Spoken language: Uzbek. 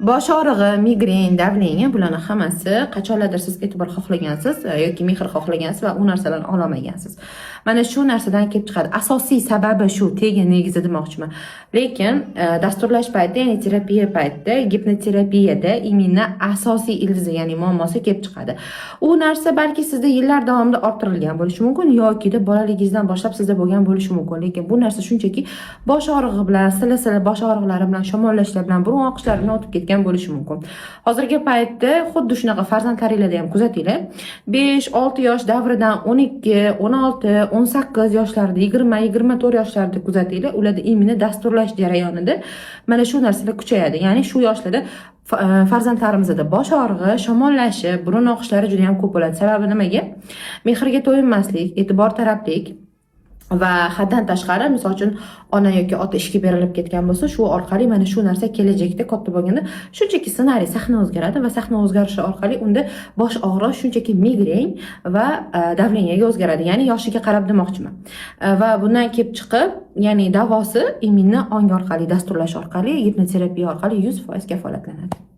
Bosh og'rig'i, migren, давление, bularni hammasi qachonlardir siz e'tibor xohlagansiz yoki mehr xohlagansiz va u narsalarni ololmagansiz. Mana shu narsadan kelib chiqadi. Asosiy sababi shu, tegi negizi demoqchiman. Lekin dasturlash paytida, ya'ni terapiya paytida, gipnoterapiyada именно asosiy ildizi, ya'ni muammosi kelib chiqadi. U narsa balki sizda yillar davomida orttirilgan bo'lishi mumkin yokida bolaligingizdan boshlab sizda bo'lgan bo'lishi mumkin. Lekin bu narsa shunchaki bosh og'rig'i bilan, sila-sila bosh og'riqlari bilan, shamollashlar bilan, burun oqishlari bilan o'tib ketgan bo'lishi mumkin. Hozirgi paytda xuddi shunaqa farzandlaringlarda ham kuzatinglar. 5-6 yosh davridan 12, 16, 18 yoshlarda, 20, 24 yoshlarda kuzatinglar. Ularda именно dasturlash jarayonida mana shu narsalar kuchayadi. Ya'ni shu yoshlarda farzandlarimizda bosh og'rig'i, shamollashi, burun oqishlari juda ham ko'p bo'ladi. Sababi nimaga? Mehrga to'yinmaslik, e'tibor talablik va haddan tashqari, misol uchun, ona yoki ota ishga berilib ketgan bo'lsa, shu orqali mana shu narsa kelajakda katta bo'lganda shunchaki ssenariy, sahna o'zgaradi va sahna o'zgarishi orqali unda bosh og'rig'i shunchaki migren va давление ga o'zgaradi, ya'ni yoshiga qarab demoqchiman. Va bundan kelib chiqib, ya'ni davosi именно ong orqali dasturlash orqali, gipnoterapiya orqali 100% kafolatlanadi.